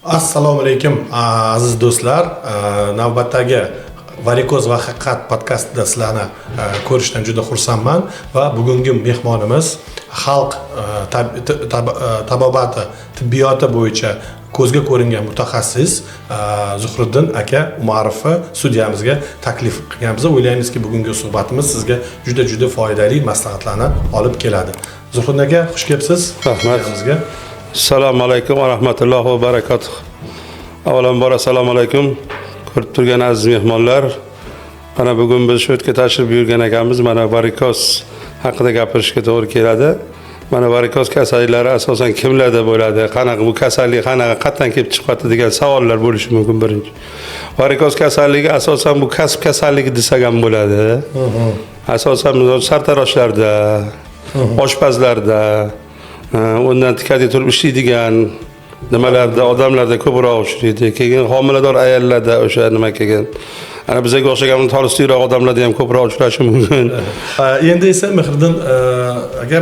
Assalomu alaykum, aziz do'stlar. Navbatdagi "Varikoz va haqiqat" podkastida sizlarni ko'rishdan juda xursandman va bugungi mehmonimiz xalq tabobati, tibbiyoti bo'yicha ko'zga ko'ringan mutaxassis Zuhriddin aka Umarovni studiyamizga taklif qilganmiz. O'ylaymizki, bugungi suhbatimiz sizga juda juda foydali maslahatlarni olib keladi. Zuhriddin aka, xush kelibsiz Rahmat. studiyamizga. Assalomu alaykum va rahmatullohi va barakatuh. Avvalambor, assalomu alaykum. Ko'rib turgan aziz mehmonlar. Mana bugun biz shu yerga tashrif buyurgan ekanmiz. Mana varikoz haqida gapirishga to'g'ri keladi. Mana varikoz kasalliklari asosan kimlarda bo'ladi? Qanaqa bu kasallik, qanaqa, qayerdan kelib chiqyapti degan savollar bo'lishi mumkin birinchi. Varikoz kasalligi asosan bu kasb kasalligi desak ham bo'ladi. Asosan sartaroshlarda, oshpazlarda, undan tikadi turib ishlaydigan nimalarda, odamlarda ko'proq uchraydi. Keyin homilador ayollarda o'sha nima kelgan. Ana bizga o'xshagan tolstiyroq odamlarda ham ko'proq uchrashi mumkin. Endi esa, Mehriddin aka,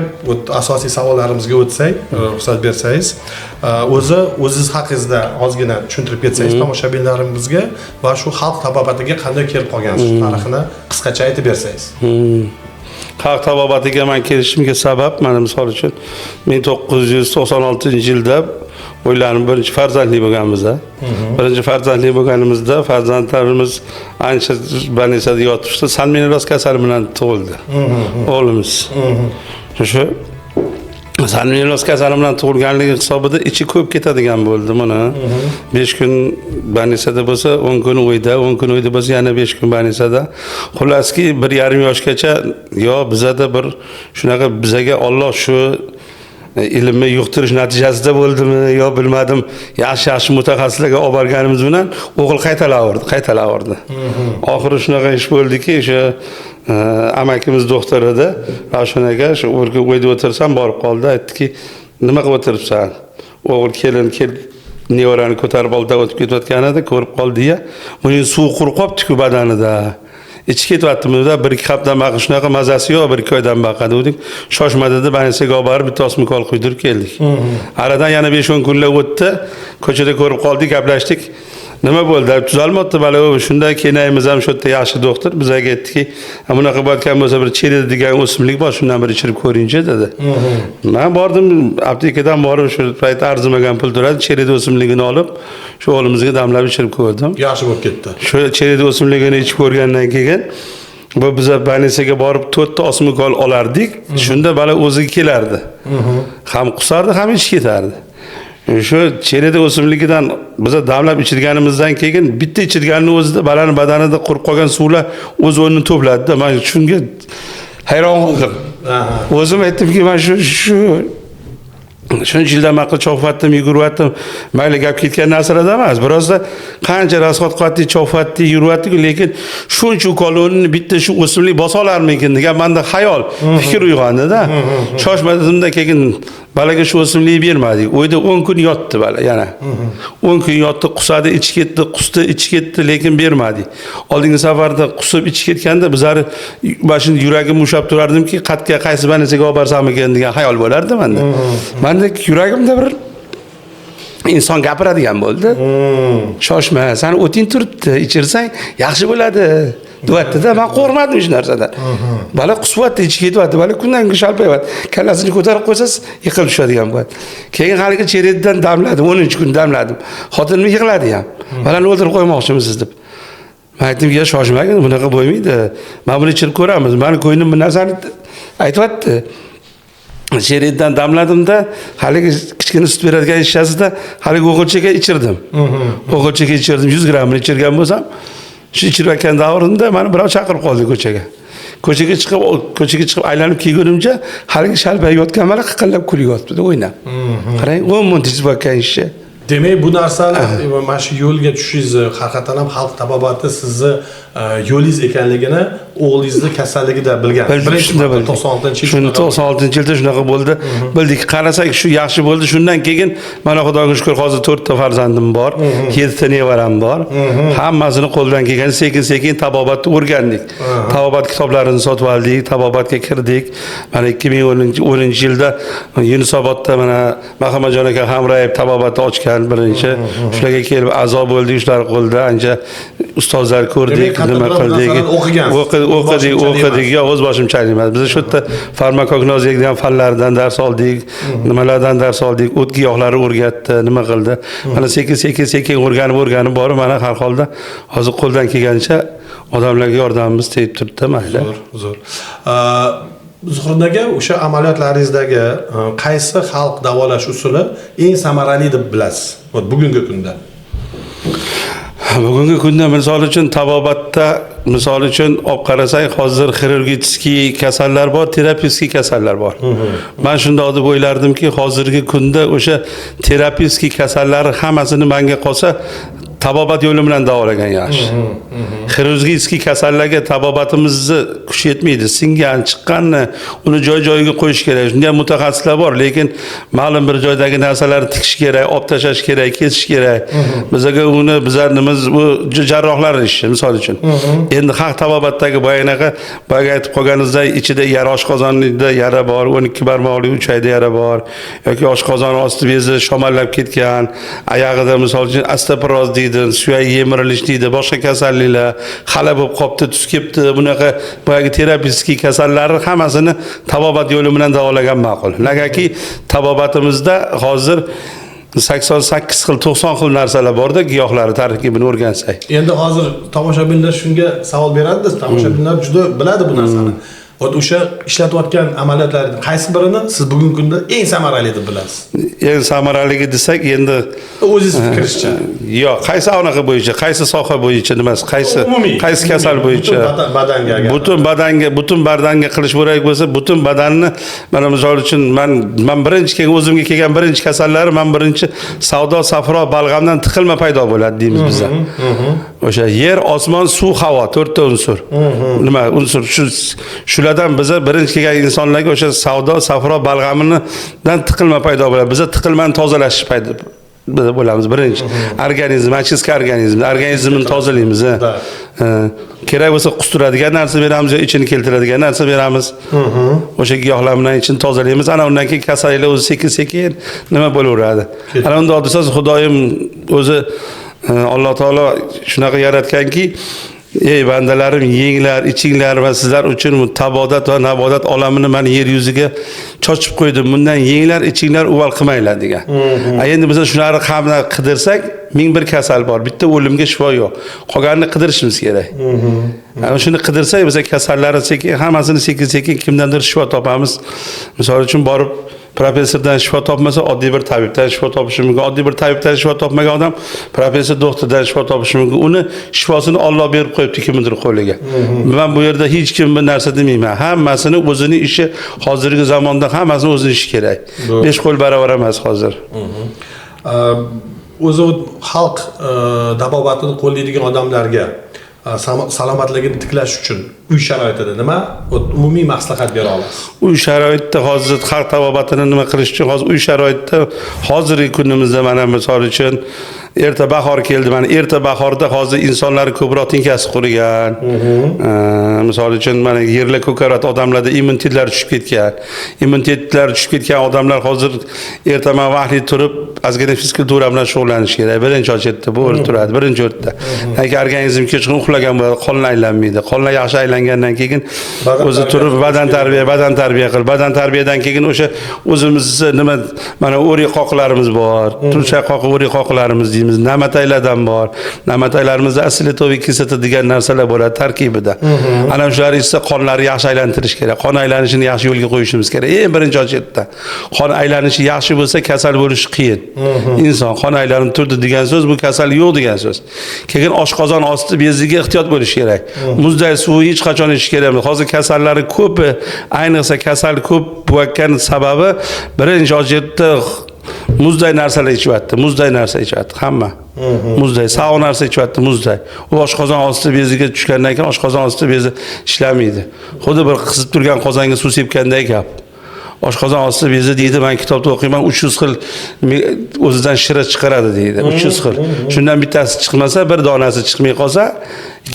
asosiy savollarimizga o'tsak, ruxsat bersangiz, o'zi o'zingiz haqingizda ozgina tushuntirib ketsangiz tomoshabinlarimizga va shu xalq tabobatiga qanday kelib qolgansiz, shu tarixini qisqacha aytib bersangiz. Xalq tabobatiga man kelishimga sabab, mana misol uchun, 1996-yilda o'ylanib birinchi farzandli bo'lganmiz. Birinchi farzandli bo'lganimizda farzandlarimiz ancha больница da yotibdi. Salmonelloz kasali bilan tug'ildi o'g'limiz. Shu salmonelloz kasali bilan tug'ilganligi hisobida ichi ko'p ketadigan bo'ldi buni. 5 kun больница da bo'lsa, 10 kun uyda, 10 kun uyda bo'lsa, yana 5 kun больница da. Xullaski, 1,5 yoshgacha yo bizada bir shunaqa, bizaga Olloh shu ilmni yuqtirish natijasida bo'ldimi yo bilmadim, yaxshi yaxshi mutaxassislarga olib borganimiz bilan o'g'il qaytalaverdi, qaytalaverdi. Oxiri shunaqa ish bo'ldiki, o'sha amakimiz doktor edi, Ravshan aka. Shu bir kun uyda o'tirsam, borib qoldi, aytdiki: "Nima qilib o'tiribsan?" O'g'il kelin kel nevarani ko'tarib oldidan o'tib ketayotgan edi, ko'rib qoldi ya, buning suvi qurib qolibdiku badanida, ichi ketyaptimi, 1-2 haftadan baqa shunaqa mazasi yo'q, 1-2 oydan baqa degandik. "Shoshma", dedi. Больница ga olib borib, bitta osma ukol quydirib keldik. Aradan yana 5-10 kunlar o'tdi, ko'chada ko'rib qoldik, gaplashdik. "Nima bo'ldi, tuzalmayapti bola?" Shunda kelnayimiz ham shu yerda yaxshi doktor, bizga aytdiki: "Bunaqa bo'layotgan bo'lsa, bir cheredi degan o'simlik bor, shundan bir ichirib ko'ringchi", dedi. Man bordim, aptekadan borib, shu payt arzimagan pul turadi, cheredi o'simligini olib, shu o'g'limizga damlab ichirib ko'rdim. Yaxshi bo'lib ketdi. Shu cheredi o'simligini ichib ko'rgandan keyin bu biza больница ga borib to'rtta osma ukol olardik, shunda bola o'ziga kelardi, ham qusardi, ham ichi ketardi. Shu cheredi o'simligidan biza damlab ichirganimizdan keyin bitta ichirganini o'zida bolani badanida qurib qolgan suvlar o'z o'rnini to'pladida. Man shunga hayron qoldim. O'zim aytdimki, man shu shuncha yildan man qilib chopyaptim, yuguryaptim. Mayli, gap ketgan narsalarda emas, birozda qancha расход qilyaptik, chopyaptik, yuryaptik, lekin shuncha ukol o'rnini bitta shu o'simlik bosa olarmikin degan manda xayol, fikr uyg'ondida. Shoshmadimda, keyin balaga shu o'simlikni bermadik. Uyda 10 kun yotdi bala, yana 10 kun yotdi, qusadi, ichi ketdi, qusdi, ichi ketdi, lekin bermadik. Oldingi safarda qusib ichi ketganda bizlarni mana shuni yuragim ushlab turardimki, qayerga, qaysi больница ga olib borsammikin degan xayol bo'lardi manda. Manda yuragimda bir inson gapiradigan bo'ldi: "Shoshma, sani o'ting turibdi, ichirsang yaxshi bo'ladi", deyaptida. Man qo'rqmadim hech narsadan. Bola qusyapti, ichi ketyapti, bola kundan kunga shalpayapti, kallasini ko'tarib qo'ysangiz, yiqilib tushadigan bo'ladi. Keyin haligi cheredidan damladim, 10-kun damladim. Xotinim yig'ladi ham, "Bolani o'ldirib qo'ymoqchimisiz?" deb. Man aytdimki: "Ya, shoshmagin, bunaqa bo'lmaydi, mana buni ichirib ko'ramiz, mani ko'nglim bu narsani aytyapti." Cheredidan damladimda, haligi kichkina sut beradigan shishasida haligi o'g'ilchaga ichirdim. O'g'ilchaga ichirdim, 100 grammini ichirgan bo'lsam, shu ichirayotgan davrimda mani birov chaqirib qoldi ko'chaga. Ko'chaga chiqib aylanib kelgunimcha, haligi shalpayib yotgan bola qiqillab kulyapti o'ynab. Qarang, 10 minut ichib yotgan shisha. Demak, bu narsani, mana shu yo'lga tushishingizni, haqiqatdan ham xalq tabobati sizni yo'lingiz ekanligini o'g'lingizni kasalligida bilgan. Birinchi marta 96-yil. Shuni 96-yilda shunaqa bo'ldi. Bildik, qarasak shu yaxshi bo'ldi. Shundan keyin mana Xudoga shukr hozir 4 ta farzandim bor, 7 ta nevaram bor. Hammasini qo'ldan kelgan sekin-sekin tabobatni o'rgandik. Tabobat kitoblarini sotib oldik, tabobatga kirdik. Mana 2010-yilda Yunusobodda mana Mahammadjon aka Hamrayev tabobatni ochgan birinchi. Shularga kelib a'zo bo'ldik, shular qo'lida ancha ustozlar ko'rdik, nima qildik. O'qidik. Yo'q, o'z boshimchalik emas. Biz shu yerda farmakognoziya degan fanlardan dars oldik, nimalardan dars oldik, o't giyohlari o'rgatdi, nima qildi. Mana sekin-sekin o'rganib borib, mana har holda hozir qo'ldan kelgancha odamlarga yordamimiz tegib turibdi, mayli. Zo'r, zo'r. Zuhriddin aka, o'sha amaliyotlaringizdagi qaysi xalq davolash usuli eng samarali deb bilasiz? Bugungi kunda. Bugungi kunda misol uchun tabobatda, misol uchun olib qarasak, hozir xirurgический kasallar bor, terapevtskiy kasallar bor. Men shundoq deb o'ylardimki, hozirgi kunda o'sha terapevtskiy kasallar hammasini menga qolsa tabobat yo'li bilan davolagan yaxshi. Xirurgический kasallarga tabobatimizni kuchi yetmaydi. Singan, chiqqanni uni joy-joyiga qo'yish kerak. Shunda ham mutaxassislar bor, lekin ma'lum bir joydagi narsalarni tikish kerak, olib tashlash kerak, kesish kerak. Bizga uni bizlarimiz bu jarrohlar ishi, misol uchun. Endi xalq tabobatdagi boyanaqa boyaga aytib qolganingizdek ichida yara, oshqozonida yara bor, 12 barmoqli uchayda yara bor yoki oshqozon osti bezi shamallab ketgan, oyog'ida misol uchun osteoporoz deydi, suyak yemirilish deydi, boshqa kasalliklar, xala bo'lib qopti, tus kelibdi, bunaqa boyagi terapevtskiy kasallarni hammasini tabobat yo'li bilan davolagan ma'qul. Negaki tabobatimizda hozir 88 xil, 90 xil narsalar borda, giyohlarni tarkibini o'rgansak. Endi hozir tomoshabinlar shunga savol beradi, tomoshabinlar juda biladi bu narsani. O'sha ishlatayotgan amaliyotlarning qaysi birini siz bugungi kunda eng samarali deb bilasiz? Eng samaraligi desak, endi o'zingiz fikringizcha. Yo'q, qaysi anaqa bo'yicha, qaysi soha bo'yicha nimasi, qaysi kasal bo'yicha? Badanga agar. Butun badanga qilish kerak bo'lsa, butun badanni mana misol uchun men birinchi kelgan, o'zimga kelgan birinchi kasallari, men birinchi savdo, safro, balg'amdan tiqilma paydo bo'ladi deymiz biz. O'sha yer, osmon, suv, havo, to'rtta unsur. Nima unsur? Shulardan biza birinchi kelgan insonlarga o'sha savdo, safro, balg'amidan tiqilma paydo bo'ladi. Biza tiqilmani tozalash paydo bo'lamiz birinchi. Organizm, очистка organizm, organizmni tozalaymiz. Kerak bo'lsa qustiradigan narsa beramiz, ichini keltiradigan narsa beramiz. O'sha giyohlar bilan ichini tozalaymiz. Ana undan keyin kasalliklar o'zi sekin-sekin nima bo'laveradi. Ana unda desangiz, Xudoyim o'zi Alloh taolo shunaqa yaratganki, ey bandalarim, yenglar, ichinglar va sizlar uchun tabodat va nabodat olamini men yer yuziga chochib qo'ydim. Bundan yenglar, ichinglar, uval qilmanglar degan. Endi biz shularni hamma qidirsak, 1001 kasal bor, bitta o'limga shifo yo'q. Qolganini qidirishimiz kerak. Ana shuni qidirsak, biz kasallarni sekin, hammasini sekin-sekin kimdandir shifo topamiz. Misol uchun borib professordan shifo topmasa, oddiy bir tabibdan shifo topishi mumkin. Oddiy bir tabibdan shifo topmagan odam professor doktordan shifo topishi mumkin. Uni shifosini Alloh berib qo'yibdi kimnidir qo'liga. Men bu yerda hech kim bir narsa demayman. Hammasini o'zini ishi, hozirgi zamonda hammasini o'zini ishi kerak. 5 qo'l barobar emas hozir. O'zi xalq tabobatini qo'llaydigan odamlarga salomatligini tiklash uchun uy sharoitida nima umumiy maslahat bera olasiz? Uy sharoitida hozir xalq tabobatini nima qilish uchun hozir uy sharoitida hozirgi kunimizda mana misol uchun erta bahor keldi. Mana erta bahorda hozir insonlar ko'proq tinkasi qurigan. Misol uchun mana yerlar ko'karadi, odamlarda immunitetlar tushib ketgan. Immunitetlar tushib ketgan odamlar hozir ertaman vaqtli turib ozgina fizkultura bilan shug'ullanish kerak. Birinchi ochetda bu o'rta turadi, birinchi o'rta. Chunki organizm kechqurun uxlagan bo'ladi, qonlar aylanmaydi. Qonlar yaxshi aylangandan keyin o'zi turib badan tarbiya qil. Badan tarbiyadan keyin o'sha o'zimizni nima mana o'ri qoqlarimiz bor, turshak qoqi o'ri qoqlarimiz deymiz, namataylardan bor. Namataylarimizda asiletoviy kislota degan narsalar bo'ladi tarkibida. Ana shular esa qonlarni yaxshi aylantirish kerak. Qon aylanishini yaxshi yo'lga qo'yishimiz kerak. Eng birinchi ochetda qon aylanishi yaxshi bo'lsa kasal bo'lish qiyin. Inson qon aylanib turdi degan so'z bu kasal yo'q degan so'z. Keyin oshqozon osti beziga ehtiyot bo'lish kerak. Muzday suvi hech qachon ichish kerak emas. Hozir kasallarning ko'pi, ayniqsa kasal ko'p bo'layotgan sababi birinchi ochetda Muzday narsalar ichyapti, muzday narsa ichyapti hamma. Muzday, sovuq narsa ichyapti, muzday. U oshqozon osti beziga tushgandan keyin oshqozon osti bezi ishlamaydi. Xuddi bir qizib turgan qozonga suv sepganday gap. Oshqozon osti bezi deydi, men kitobda o'qiyman, 300 xil o'zidan shira chiqaradi deydi. 300 xil. Shundan bittasi chiqmasa, bir donasi chiqmay qolsa,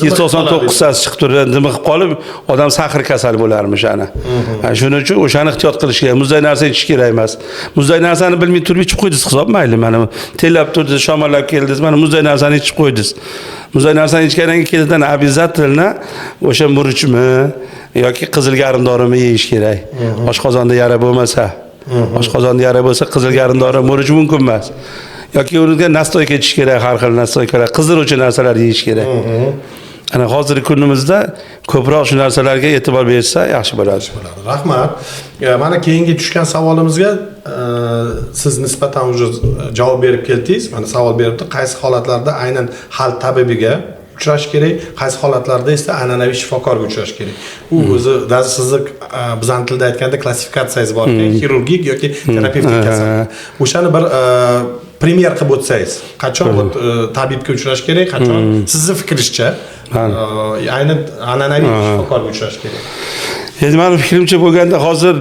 299 tasi chiqib turadi, dimiqib qolib, odam sahr kasal bo'larmish ana. Shuning uchun o'shani ehtiyot qilish kerak. Muzday narsa ichish kerak emas. Muzday narsani bilmay turib ichib qo'ydingiz, hisob mayli, mana tellab turdingiz, shamollab keldingiz, mana muzday narsani ichib qo'ydingiz. Muzday narsani ichgandan keyin ketidan обязательно o'sha murchmi yoki qizil garmdorimi yeyish kerak. Oshqozonda yara bo'lmasa, oshqozonda yara bo'lsa qizil garmdori, murch mumkin emas. Yoki unga настоyка ichish kerak, har xil настойка lar, qizdiruvchi narsalar yeyish kerak. Ana hozirgi kunimizda ko'proq shu narsalarga e'tibor bersa yaxshi bo'ladi. Rahmat. Mana keyingi tushgan savolimizga siz nisbatan уже javob berib keldingiz. Mana savol beribdi, qaysi holatlarda aynan xalq tabibiga uchrash kerak, qaysi holatlarda esa an'anaviy shifokorga uchrash kerak. U o'zi даже sizni bizani tilda aytganda klassifikatsiyangiz bor ekan, xirurgik yoki terapevtik kasallik. O'shani bir пример qilib o'tsangiz, qachon tabibga uchrash kerak, qachon sizni fikringizcha aynan an'anaviy shifokorga uchrash kerak? Endi mani fikrimcha bo'lganda, hozir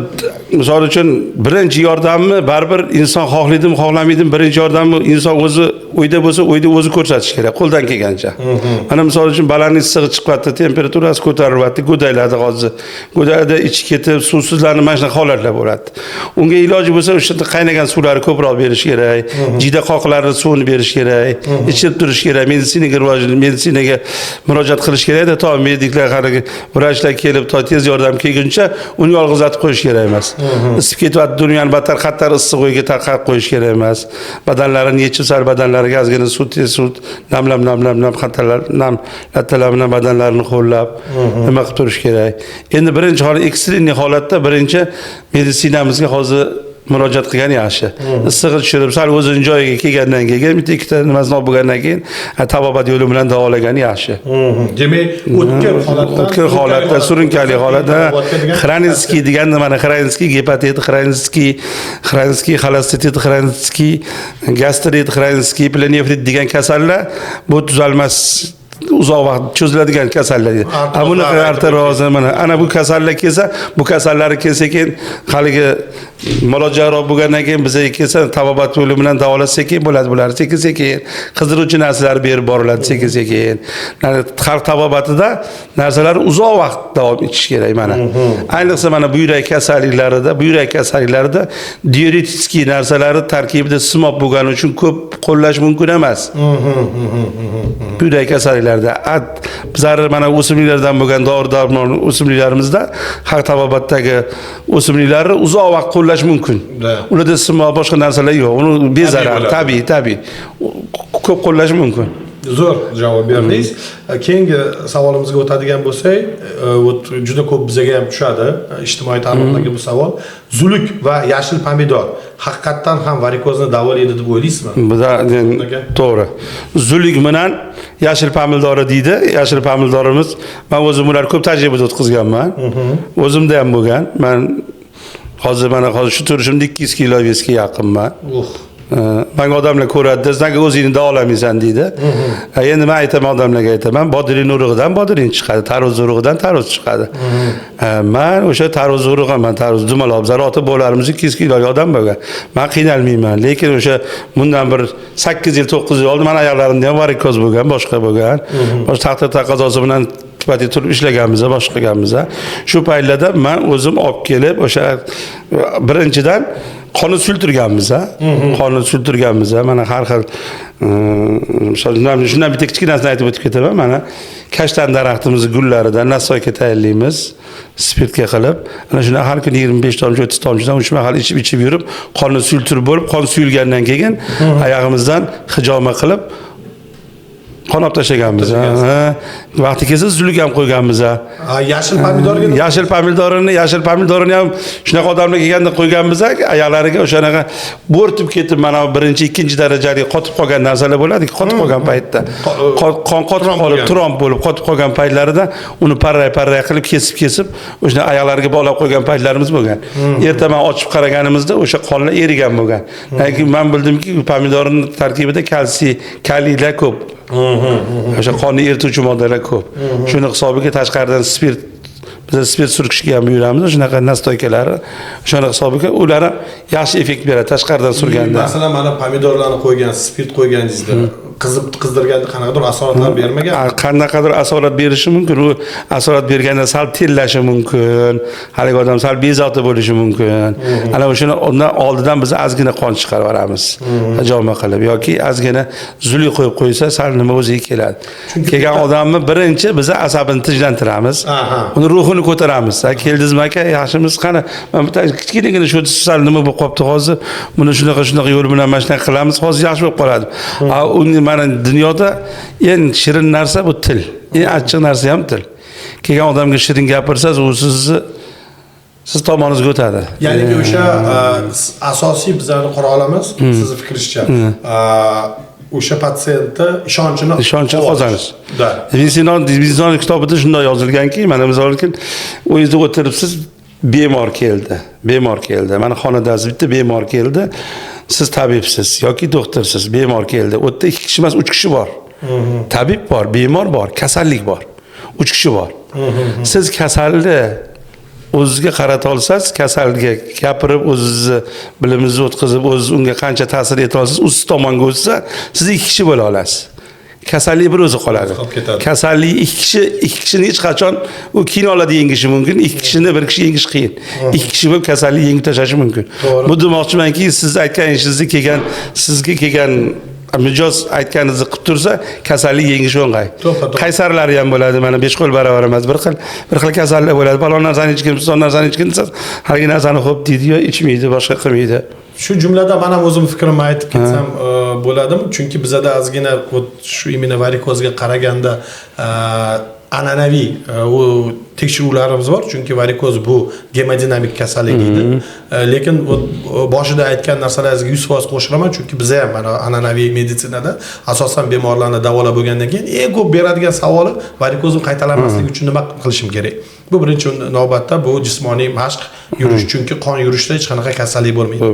misol uchun birinchi yordamni baribir inson xohlaydimi, xohlamaydimi, birinchi yordamni inson o'zi uyda bo'lsa, uyda o'zi ko'rsatish kerak qo'ldan kelgancha. Mana misol uchun bolaning issig'i chiqyapti, temperaturasi ko'tarilyapti, go'dayladi hozir. Go'dayda ichi ketib, suvsizlanib, mana shunaqa holatlar bo'ladi. Unga iloji bo'lsa o'sha yerda qaynagan suvlarni ko'proq berish kerak, jiyda qoqlarini suvini berish kerak, ichirib turish kerak, meditsinaga rivoj, meditsinaga murojaat qilish kerakda, to mediklar, haligi vrachlar kelib, to tez yordam kelguncha uni yolg'izlatib qo'yish kerak emas. Isib ketyapti, dunyoni battar xattar issiq uyga tarqatib qo'yish kerak emas. Badanlarini yechib, sal badanlariga ozgina suv, tez suv namlab, namlab, nam xatarlar, nam lattalar bilan badanlarini ho'llab, nima qilib turish kerak. Endi birinchi holat, экстренный holatda birinchi meditsinamizga hozir murojaat qilgan yaxshi. Issig'i tushirib, sal o'zini joyiga kelgandan keyin, bitta ikkita nimasini olib bo'lgandan keyin tabobat yo'li bilan davolagani yaxshi. Demak, o'tkir holatdan o'tkir holatda, surunkali holatda хронический deganda mana хронический gepatit, хронический xolesterit, хронический gastrit, хронический пиелонефрит degan kasallar bu tuzalmas, uzoq vaqt cho'ziladigan kasallar. A bunaqa artroz, mana ana bu kasallar kelsa, bu kasallar kelsa keyin haligi murojaat bo'lgandan keyin bizga kelsa, tabobat yo'li bilan davolasa sekin bo'ladi bular, sekin sekin qizdiruvchi narsalar berib boriladi sekin sekin. Yani xalq tabobatida narsalar uzoq vaqt davom etishi kerak mana. Ayniqsa mana buyrak kasalliklarida диуретический narsalari tarkibida simob bo'lgani uchun ko'p qo'llash mumkin emas. Buyrak kasalliklarida bizlar mana o'simliklardan bo'lgan dori darmon o'simliklarimizda, xalq tabobatdagi o'simliklarni uzoq vaqt qo'llash mumkin. Ularda simob, boshqa narsalar yo'q. Uni bezarar, bo'ladi. Tabiiy, tabiiy. Ko'p qo'llash mumkin. Zo'r javob berdingiz. Keyingi savolimizga o'tadigan bo'lsak, вот juda ko'p bizaga ham tushadi ijtimoiy tarmoqlarga bu savol. Zuluk va yashil pomidor haqiqatdan ham varikozni davolaydi deb o'ylaysizmi? Bu da Aka. to'g'ri. Zuluk bilan yashil pomidori deydi. Yashil pomidorimiz, men o'zim ular ko'p tajribada o'tkazganman. O'zimda ham bo'lgan. Men hozir, mana hozir shu turishimda 200 kilo вес ga yaqinman. Manga odamlar ko'radida, "Sen o'zingni davolamaysan" deydi. Endi men aytaman, odamlarga aytaman, bodring urug'idan bodring chiqadi, tarvuz urug'idan tarvuz chiqadi. Man o'sha tarvuz urug'i, tarvuz dumaloq bizlar ota bobolarimiz 200 kilolik odam bo'lgan. Man qiynalmayman, lekin o'sha bundan bir 8 yil, 9 yil oldin mani oyoqlarimda ham varikoz bo'lgan, boshqa bo'lgan. Boshqa taqdir taqozosi bilan tupati turib ishlaganmiz, boshqa qilganmiz. Shu paytlarda man o'zim olib kelib, o'sha birinchidan qonni suyultirganmiz, ha. Qonni suyultirganmiz, mana har xil misol shundan bitta kichkinasini aytib o'tib ketaman. Mana kashtan daraxtimizni gullaridan настоyка tayyorlaymiz, spirtga qilib. Ana shundan har kuni 25 tomchi, 30 tomchidan uch mahal ichib ichib yurib, qonni suyultirib bo'lib, qon suyulgandan keyin oyog'imizdan hijoma qilib Qon olib tashlaganmiz. Ha, vaqti kelsa zuluk ham qo'yganmiz. Ha, yashil pomidorga Yashil pomidorini ham shunaqa odamlar kelganda qo'yganmiz, oyoqlariga o'shanaqa bo'rtib ketib, mana birinchi, ikkinchi darajali qotib qolgan narsalar bo'ladi, qotib qolgan paytda qon qotib Tromb qolib bo'lgan. Tromb bo'lib qotib qolgan paytlarida uni parray parray qilib kesib kesib o'sha oyoqlariga bog'lab qo'ygan paytlarimiz bo'lgan. Ertaman ochib qaraganimizda o'sha qonlar erigan bo'lgan. Lekin man bildimki, pomidorni tarkibida kalsiy, kaliylar ko'p, o'sha qonni erituvchi moddalar ko'p. Shuni hisobiga tashqaridan spirt, biz spirt surkishga ham buyuramiz, shunaqa настойка lari. O'shani hisobiga ular ham yaxshi effekt beradi tashqaridan surganda. Masalan, mana pomidorlarni qo'ygan, spirt qo'yganingizda, qizib qizdirganda qanaqadir asoratlar bermagan? Qanaqadir asorat berishi mumkin. U asorat berganda sal terlashi mumkin, haligi odam sal bezovta bo'lishi mumkin. Ana o'shani undan oldidan biz ozgina qon chiqarib yuboramiz hijoma qilib yoki ozgina zuluk qo'yib qo'ysa, sal nima o'ziga keladi. Kelgan odamni birinchi biz asabini tinchlantiramiz, uni ruhini ko'taramiz. "Ha, keldingizmi, aka, yaxshimisiz? Qani, mana bitta kichkinagina shu sal nima bo'lib qolibdi, hozir buni shunaqa shunaqa yo'l bilan mana shunaqa qilamiz, hozir yaxshi bo'lib qoladi." A uni mana dunyoda eng shirin narsa bu til, eng achchiq narsa ham til. Kelgan odamga shirin gapirsangiz, u siz tomoningizga o'tadi. Ya'niki o'sha asosiy bizlarni qurolimiz, sizni fikringizcha, o'sha patsientni ishonchini Ishonchini qozonish. Да. Ibn Sino kitobida shunday yozilganki, mana misol uchun o'yingizda o'tiribsiz, bemor keldi. Bemor keldi. Mana xonadasiz, bitta bemor keldi. Siz tabibsiz yoki doktorsiz, bemor keldi. U yerda ikki kishi emas, uch kishi bor. Tabib bor, bemor bor, kasallik bor. Uch kishi bor. Siz kasalni o'zizga qarata olsangiz, kasalga gapirib, o'zizni bilimingizni o'tkazib, o'ziz unga qancha ta'sir eta olsangiz, u siz tomonga o'tsa, siz ikki kishi bo'la olasiz. Kasallik bir o'zi qoladi. Qolib ketadi. Kasallik ikki kishi, ikki kishini hech qachon u kinolarda yengishi mumkin, ikki kishini bir kishi yengish qiyin. Ikki kishi bo'lib kasallik yengib tashlashi mumkin. To'g'ri. Bu demoqchimanki, siz aytgan ishingizni kelgan, sizga kelgan mijoz aytganingizni qilib tursa, kasallik yengish o'ng'ay. To'ppa-to'g'ri. Qaysarlari ham bo'ladi, mana besh qo'l barobar emas, bir xil kasallar bo'ladi. Falon narsani ichgin, piston narsani ichgin desa, haligi narsani xo'p deydi yo ichmaydi, boshqa qilmaydi. Shu jumlada man ham o'zim fikrimni aytib ketsam bo'ladimi? Chunki bizada ozgina вот shu именно varikozga qaraganda an'anaviy u tekshiruvlarimiz bor, chunki varikoz bu gemodinamik kasallik deydi. Lekin вот boshida aytgan narsalaringizga 100% qo'shilaman, chunki biza ham mana an'anaviy meditsinada asosan bemorlarni davolab bo'lgandan keyin eng ko'p beradigan savoli: varikozim qaytalanmasligi uchun nima qilishim kerak? Bu birinchi navbatda bu jismoniy mashq, yurish, chunki qon yurishda hech qanaqa kasallik bo'lmaydi.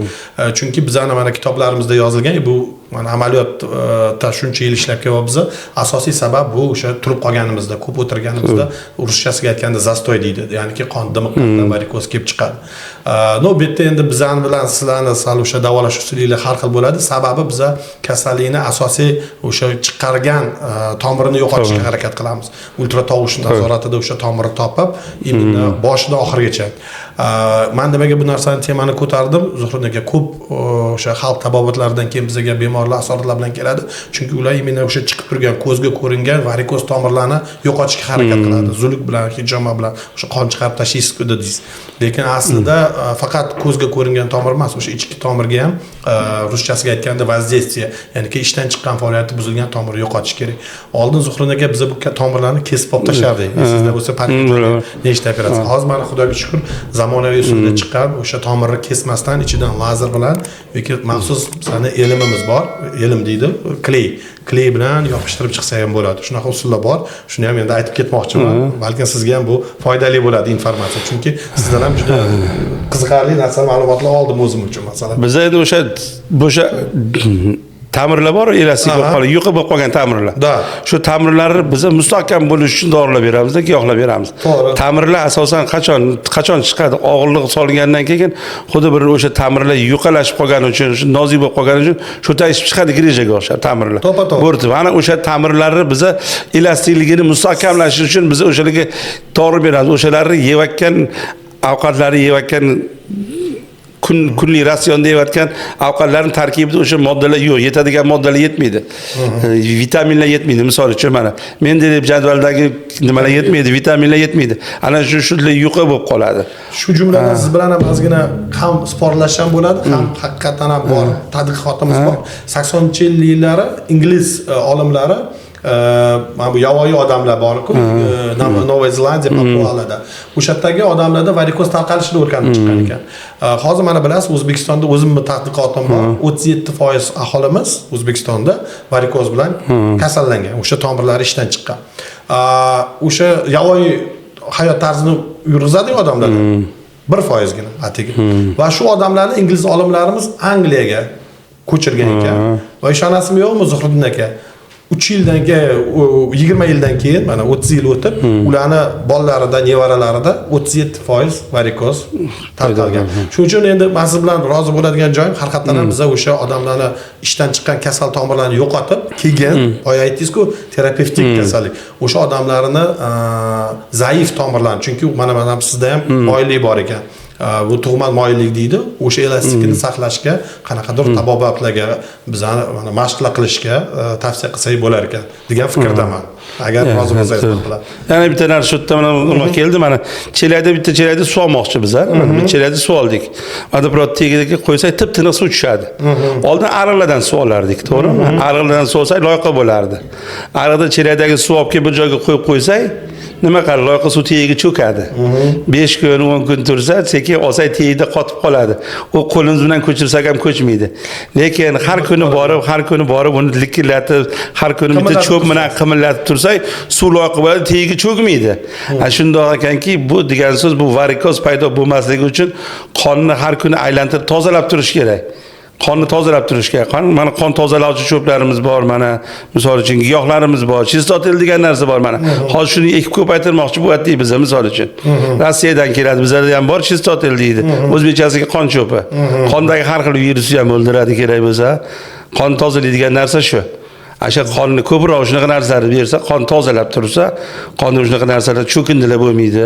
Chunki bizani mana kitoblarimizda yozilgan, bu mana amaliyotda shuncha yil ishlab kelyapmiz, asosiy sabab bu o'sha turib qolganimizda, ko'p o'tirganimizda, ruschasiga aytganda застой deydi, ya'niki qon dimiqqanda varikoz kelib chiqadi. Но bu yerda endi bizani bilan sizlarni sal o'sha davolash usulinglar har xil bo'ladi, sababi biza kasallikni asosiy o'sha chiqargan tomirini yo'qotishga harakat qilamiz, ultratovush nazoratida o'sha tomirni topib, именно boshidan oxirigacha. Man nimaga bu narsani, temani ko'tardim, Zuhriddin aka? Ko'p o'sha xalq tabobatlaridan keyin bizga bemorlar asoratlar bilan keladi, chunki ular именно o'sha chiqib turgan, ko'zga ko'ringan varikoz tomirlarni yo'qotishga harakat qiladi, zuluk bilan, hijoma bilan o'sha qon chiqarib tashlaysiz dedingiz. Lekin aslida faqat ko'zga ko'ringan tomir emas, o'sha ichki tomirga ham ruschasiga aytganda воздействие, ya'niki ishdan chiqqan, faoliyati buzilgan tomirni yo'qotish kerak. Oldin, Zuhriddin aka, biza bu tomirlarni kesib olib tashlardik, esingizda bo'lsa, nechta operatsiya. Hozir mana xudoga shukur, zamonaviy usulda chiqqan, o'sha tomirni kesmasdan ichidan lazer bilan yoki maxsus bizani elimimiz bor, elim deydi, клей bilan yopishtirib chiqsa ham bo'ladi. Shunaqa usullar bor, shuni ham endi aytib ketmoqchiman. Balkim sizga ham bu foydali bo'ladi informatsiya, chunki sizdan ham juda qiziqarli narsa, ma'lumotlar oldim o'zim uchun, masalan. Bizda endi o'sha tamirlar bor, elastik bo'lib qolgan, yuqa bo'lib qolgan tamirlar. Да. Shu tamirlarni biza mustahkam bo'lishi uchun dorilar beramizda, giyohlar beramiz. To'g'ri. Tamirlar asosan qachon chiqadi? Og'irlik solingandan keyin, xuddi bir o'sha tamirlar yuqalashib qolgani uchun, shu nozik bo'lib qolgani uchun shu ishib chiqadi, грыжа ga o'xshab tamirlar. To'ppa-to'g'ri. Bo'rtib, ana o'sha tamirlarni biza elastikligini mustahkamlash uchun biza o'shalarga dori beramiz. O'shalarni yeyotgan ovqatlarni, yeyotgan kunlik ratsionda yeyotgan ovqatlarning tarkibida o'sha moddalar yo'q, yetadigan moddalar yetmaydi. Vitaminlar yetmaydi. Misol uchun, mana Mendeleyev jadvalidagi nimalar yetmaydi, vitaminlar yetmaydi. Ana shular yuqa bo'lib qoladi. Shu jumladan siz bilan ham ozgina ham sporlash ham bo'ladi, ham haqiqatdan ham bor tadqiqotimiz bor. 80-yillari ingliz olimlari Mana bu yovvoyi odamlar bor-ku, Novaya Zelandiya, Papualada. O'sha yerdagi odamlarda varikoz tarqalishini o'rganib chiqqan ekan. Hozir mana bilasiz, O'zbekistonda o'zimni tadqiqotim bor. 37% aholimiz O'zbekistonda varikoz bilan kasallangan. O'sha tomirlari ishdan chiqqan. O'sha yovvoyi hayot tarzini yurg'izadigan odamlar 1%gina atigi. Va shu odamlarni ingliz olimlarimiz Angliyaga ko'chirgan ekan. Va ishonasizmi yo'qmi, Zuhriddin aka? 3 yildan keyin, 20 yildan keyin, mana 30 yil o'tib, ularni bolalarida, nevaralarida 37% varikoz tarqalgan. Shuning uchun endi men siz bilan rozi bo'ladigan joyim, haqiqatdan ham biza o'sha odamlarni ishdan chiqqan kasal tomirlarni yo'qotib, keyin boya aytdingiz-ku, terapevtik kasallik. O'sha odamlarni zaif tomirlarni, chunki mana sizda ham moyillik bor ekan. Bu tug'ma moyillik deydi. O'sha elastikini saqlashga, qanaqadir tabobatlarga bizani mana mashqlar qilishga tavsiya qilsak bo'lar ekan degan fikrdaman. Agar rozi bo'lsangiz bilan. Yana bitta narsa shu yerda mana nima keldi, mana chelakda, bitta chelakda suv olmoqchi bizlar. Mana bir chelakda suv oldik. Водопровод tagiga qo'ysak, tip tiniq suv tushadi. Oldin ariqlardan suv olardik, to'g'rimi? Ariqlardan suv olsak, loyqa bo'lardi. Ariqda chelakdagi suv olib kelib bir joyga qo'yib qo'ysak, nima qiladi? Loyqa suv tagiga cho'kadi. 5 kun, 10 kun tursa, sekin olsak tagida qotib qoladi. U qo'limiz bilan ko'chirsak ham ko'chmaydi. Lekin har kuni borib uni likillatib, har kuni bitta cho'p bilan qimirlatib tursak, suv loyqa bo'ladi, tagiga cho'kmaydi. Ha, shundoq ekanki, bu degan so'z, bu varikoz paydo bo'lmasligi uchun qonni har kuni aylantirib tozalab turish kerak. Qonni tozalab turish kerak. Qon, mana qon tozalovchi cho'plarimiz bor, mana misol uchun giyohlarimiz bor, чистотел degan narsa bor mana. Hozir shuni ekib ko'paytirmoqchi bo'lyaptik biz, misol uchun. Rossiyadan keladi, bizlarda ham bor чистотел deydi. O'zbekchasiga qon cho'pi. Qondagi har xil virusni ham o'ldiradi kerak bo'lsa. Qon tozalaydigan narsa shu. O'sha qonni ko'proq shunaqa narsalarni bersa, qon tozalab tursa, qonda shunaqa narsalar, cho'kindilar bo'lmaydi.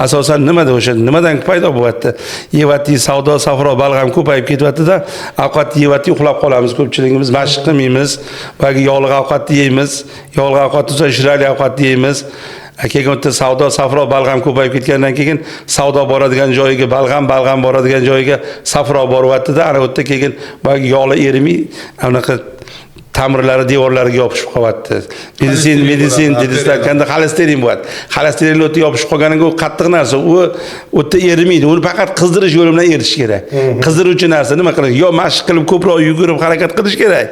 Asosan nimada, o'sha nimadan paydo bo'lyapti? Yeyapti, savdo, safro, balg'am ko'payib ketyapti-da, ovqat yeyapti, uxlab qolamiz ko'pchiligimiz, mashq qilmaymiz, boyagi yog'li ovqatni yeymiz, yog'li ovqat tursa shirali ovqatni yeymiz. Keyin o'tda savdo, safro, balg'am ko'payib ketgandan keyin savdo boradigan joyiga balg'am, balg'am boradigan joyiga safro boryapti-da, ana u yerda keyin boyagi yog'li erimay, anaqa tamirlari devorlariga yopishib qolyapti. Meditsin meditsin aytganda xolesterin bo'ladi. Xolesterin o'tda yopishib qolganiga u qattiq narsa, u o'tda erimaydi. Uni faqat qizdirish yo'li bilan eritish kerak. Qizdiruvchi narsa nima qilish? Yo mashq qilib ko'proq yugurib harakat qilish kerak,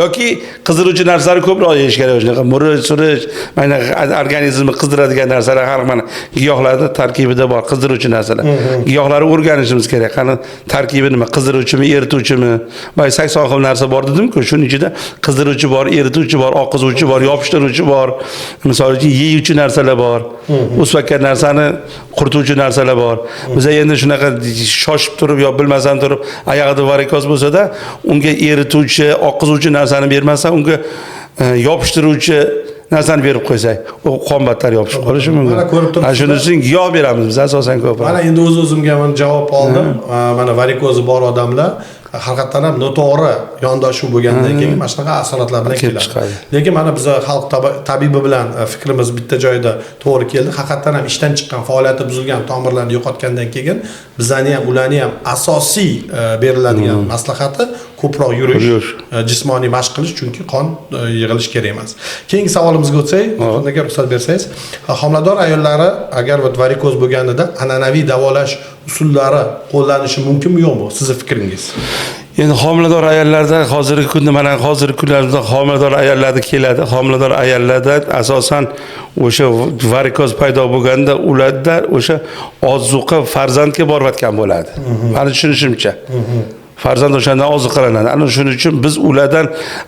yoki qizdiruvchi narsalarni ko'proq yeyish kerak. Shunaqa murch, surich, mana organizmni qizdiradigan narsalar har mana giyohlarda tarkibida bor qizdiruvchi narsalar. Giyohlarni o'rganishimiz kerak. Qani tarkibi nima? Qizdiruvchimi, erituvchimi? Boya 80 xil narsa bor dedim-ku, shuning ichida qizdiruvchi bor, erituvchi bor, oqizuvchi bor, yopishtiruvchi bor. Misol uchun yeyuvchi narsalar bor. O'sayotgan narsani qurituvchi narsalar bor. Biz endi shunaqa shoshib turib yo bilmasdan turib oyog'ida varikoz bo'lsa-da, unga erituvchi, oqizuvchi narsani bermasdan, unga yopishtiruvchi narsani berib qo'ysak, u qon battar yopishib qolishi mumkin. Mana ko'rib turibsiz. Ha, shuning uchun giyoh beramiz biz asosan ko'proq. Mana endi o'z o'zimga mana javob oldim. Mana varikozi bor odamlar haqiqatdan ham noto'g'ri yondashuv bo'lgandan keyin mana shunaqa asoratlar bilan Kelib keladi. chiqadi. Lekin mana biza xalq tabibi bilan fikrimiz bitta joyda to'g'ri keldi. Haqiqatdan ham ishdan chiqqan, faoliyati buzilgan tomirlarni yo'qotgandan keyin bizani ham, ularni ham asosiy beriladigan maslahati ko'proq yurish, Yurish. Jismoniy mashq qilish, chunki qon yig'ilishi kerak emas. Keyingi savolimizga o'tsak, aka, ruxsat bersangiz, homilador ayollari agar varikoz bo'lganida an'anaviy davolash usullari qo'llanishi mumkinmi, yo'qmi? Sizni fikringiz? Endi homilador ayollarda hozirgi kunda, mana hozirgi kunlarda homilador ayollarda keladi. Homilador ayollarda asosan o'sha varikoz paydo bo'lganda ularda o'sha ozuqa farzandga borayotgan bo'ladi. Mani tushunishimcha. Farzand o'shandan oziqlanadi. Ana shuning uchun biz ulardan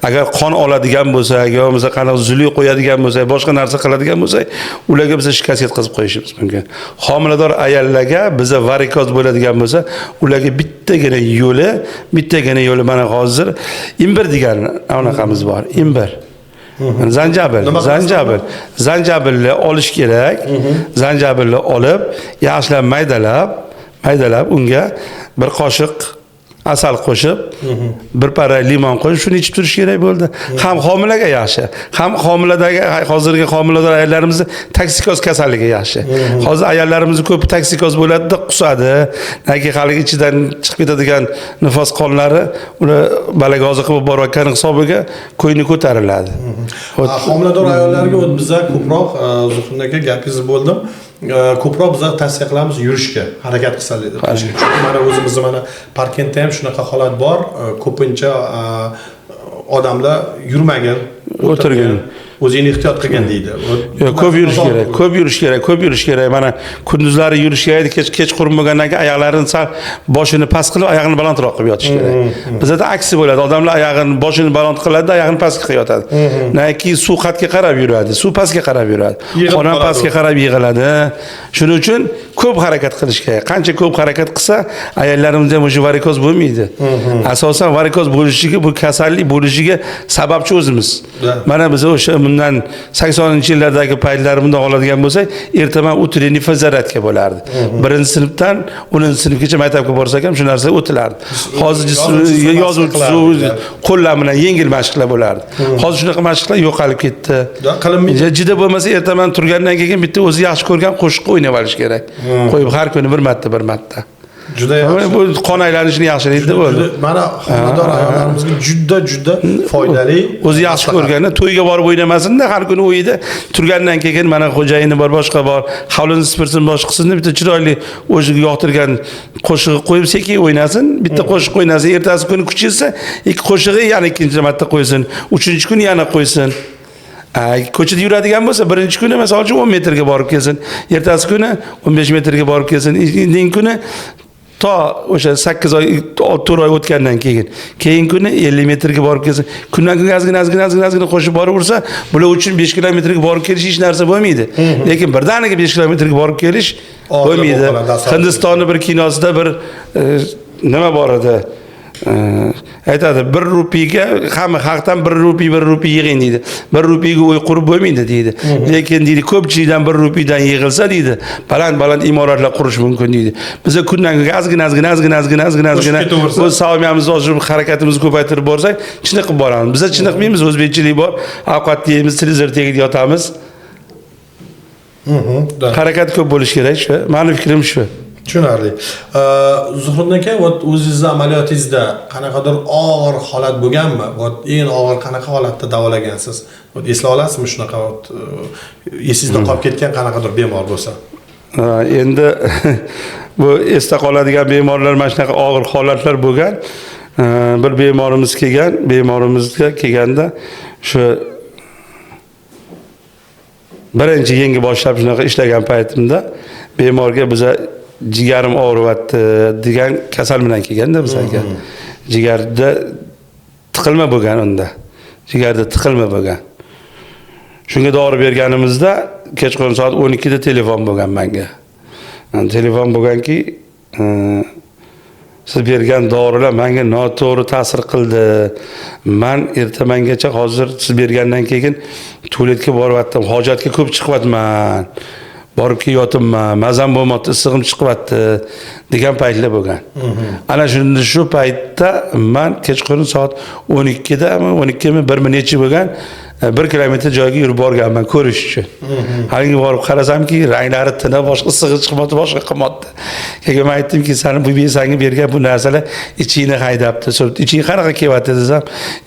agar qon oladigan bo'lsak, yo bo'lmasa qanaqa zuluk qo'yadigan bo'lsak, boshqa narsa qiladigan bo'lsak, ularga biz shikast yetkazib qo'yishimiz mumkin. Homilador ayollarga biza varikoz bo'ladigan bo'lsa, ularga bittagina yo'li mana hozir imbir degan anaqamiz bor. Imbir. Zanjabil, Nima qilasiz? Zanjabil. Zanjabilni olish kerak. Zanjabilni olib, yaxshilab maydalab, maydalab unga bir qoshiq Asal qo'shib, bir para limon qo'shib shuni ichib turish kerak bo'ldi. Ham homilaga yaxshi, ham homiladagi hozirgi homilador ayollarimizni toksikoz kasalligi yaxshi. Hozir ayollarimizni ko'pi toksikoz bo'ladida, qusadi. Naki haligi ichidan chiqib ketadigan nifos qonlari ular balaga oziq qilib borayotgan hisobiga ko'ngli ko'tariladi. Homilador ayollarga biza ko'proq Zuhriddin aka gapingizni bo'ldim. Ko'proq biza tavsiya qilamiz yurishga, harakat qilsa. Chunki mana o'zimizni mana Parkentda ham shunaqa holat bor. Ko'pincha odamlar yurmagin, o'tirgin, o'zingni ehtiyot qilgin deydi. Yo'q, ko'p yurish kerak, ko'p yurish kerak, ko'p yurish kerak. Mana kunduzlari yurish kerak, kechqurun bo'lgandan keyin oyoqlarini sal boshini past qilib, oyog'ini balandroq qilib yotish kerak. Bizda aksi bo'ladi. Odamlar oyog'ini boshini baland qiladi, oyog'ini pastga qilib yotadi. Naki suv qatga qarab yuradi, suv pastga qarab yuradi. Qon ham pastga qarab yig'iladi. Shuning uchun ko'p harakat qilish kerak. Qancha ko'p harakat qilsa, ayollarimizda ham o'sha varikoz bo'lmaydi. Asosan varikoz bo'lishiga, bu kasallik bo'lishiga sababchi o'zimiz. Mana biz o'sha bundan 80-yillardagi paytlar bundan oladigan bo'lsak, ertaman утренний физзарядка bo'lardi. 1-sinfdan 10-sinfgacha maktabga borsak ham shu narsa o'tilardi. Hozir yozuv qo'llar bilan yengil mashqlar bo'lardi. Hozir shunaqa mashqlar yo'qolib ketdi. Juda bo'lmasa ertaman turgandan keyin bitta o'zi yaxshi ko'rgan qo'shiqni o'ynab olish kerak. Qo'yib har kuni bir marta bir marta. Juda yaxshi. Bu qon aylanishini yaxshilaydi bo'ldi. Mana homilador ayollarimizga juda juda foydali. O'zi yaxshi ko'rganda to'yga borib o'ynamasin-da, har kuni uyida turgandan keyin mana xo'jayini bor, boshqa bor, hovlini supursin, boshqa qilsin, bitta chiroyli o'ziga yoqtirgan qo'shig'i qo'yib sekin o'ynasin, bitta qo'shiq o'ynasin, ertasi kuni kuchi yetsa, ikki qo'shig'i yana ikkinchi marta qo'ysin, uchinchi kuni yana qo'ysin. Ko'chada yuradigan bo'lsa, birinchi kuni masalan uchun 10 metrga borib kelsin, ertasi kuni 15 metrga borib kelsin, indingi kuni to o'sha 8 oy, 4 oy o'tgandan keyin kuni 50 metrga borib kelsin. Kundan kunga ozgina ozgina ozgina ozgina qo'shib boraversa, bular uchun 5 kilometrga borib kelish hech narsa bo'lmaydi. Lekin birdaniga 5 kilometrga borib kelish bo'lmaydi. Hindistonning bir kinosida bir nima bor edi? Aytadi, 1 rupiga hamma xalqdan 1 rupiy 1 rupiy yig'ing deydi. 1 rupiga uy qurib bo'lmaydi deydi. Lekin deydi, ko'pchilikdan 1 rupiydan yig'ilsa deydi, baland-baland imoratlar qurish mumkin deydi. Biz kundan kunga ozgina ozgina ozgina ozgina ozgina ozgina o'z saviyamizni oshirib, harakatimizni ko'paytirib borsak, chiniqib boramiz. Biz chiniqmaymiz, o'zbekchilik bor. Ovqat yeymiz, televizor tagida yotamiz. Harakat ko'p bo'lishi kerak shu. Meni fikrim shu. Tushunarli. Zuhriddin aka, o'zingizni amaliyotingizda qanaqadir og'ir holat bo'lganmi? Eng og'ir qanaqa holatda davolagansiz? Eslay olasizmi shunaqa esingizda qolib ketgan qanaqadir bemor bo'lsa? Endi bu esda qoladigan bemorlar mana shunaqa og'ir holatlar bo'lgan. Bir bemorimiz kelgan, bemorimizga kelganda shu birinchi yangi boshlab shunaqa ishlagan paytimda bemorga biza jigarim og'riyapti degan kasal bilan kelganda bizga. Jigarda tiqilma bo'lgan unda. Jigarda tiqilma bo'lgan. Shunga dori berganimizda kechqurun soat 12 da telefon bo'lgan menga. Telefon bo'lganki, siz bergan dorilar menga noto'g'ri ta'sir qildi. Men ertamangacha hozir siz bergandan keyin tualetga boryaptim, hojatga ko'p chiqyapman. Borib kelyapman, mazam bo'lmayapti, issig'im chiqyapti degan paytlar bo'lgan. Ana shunda shu paytda men kechqurun soat 12 dami, 12 mi, 1 mi nechi bo'lgan 1 kilometr joyga yurib borganman ko'rish uchun. Haligi borib qarasamki, ranglari tina, boshqa issig'i chiqmoqda, boshqa qilmoqda. Keyin men aytdimki, seni bu senga bergan bu narsalar ichingni haydabdi. Iching qanaqa kelyapti desam,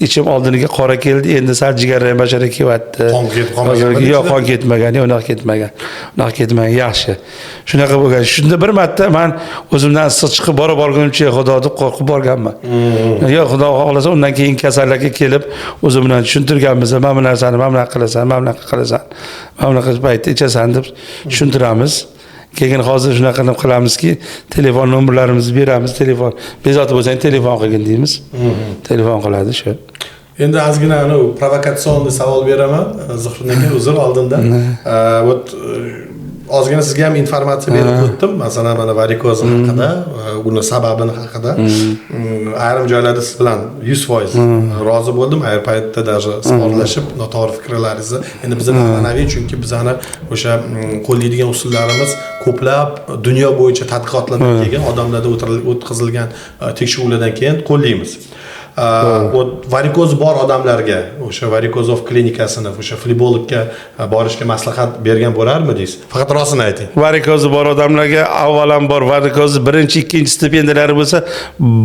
ichim oldiniga qora keldi, endi sal jigarrang bashara kelyapti. Qon ketib qolmagan. Yo'q, qon ketmagan, unaqa ketmagan. Unaqa ketmagan, yaxshi. Shunaqa bo'lgan. Shunda bir marta men o'zimdan issiq chiqib borib borgunimcha Xudo deb qo'rqib borganman. Yo'q, Xudo xohlasa undan keyin kasallarga kelib o'zim bilan tushuntirganmiz. Mana bu narsani mana bunaqa qilasan, mana bunaqa qilasan, mana bunaqa paytda ichasan deb tushuntiramiz. Keyin hozir shunaqa qilib qilamizki, telefon nomerlarimizni beramiz, telefon bezovta bo'lsang telefon qilgin deymiz. Telefon qiladi shu. Endi ozgina provokatsion savol beraman, Zuhriddin aka, uzr oldindan. Ozgina sizga ham informatsiya berib o'tdim. Masalan, mana varikoz haqida, uni sababini haqida. Ayrim joylarda siz bilan 100% rozi bo'ldim. Ayrim paytda даже sporlashib, noto'g'ri fikrlaringizni. Endi bizda an'anaviy, chunki bizani o'sha qo'llaydigan usullarimiz ko'plab dunyo bo'yicha tadqiqotlardan keyin, odamlarda o'tkazilgan tekshiruvlardan keyin qo'llaymiz. Varikoz bor odamlarga o'sha Varikozov klinikasini, o'sha flebologga borishga maslahat bergan bo'larmidingiz? Faqat rostini ayting. Varikozi bor odamlarga avvalambor varikozni birinchi, ikkinchi stipendiyalari bo'lsa,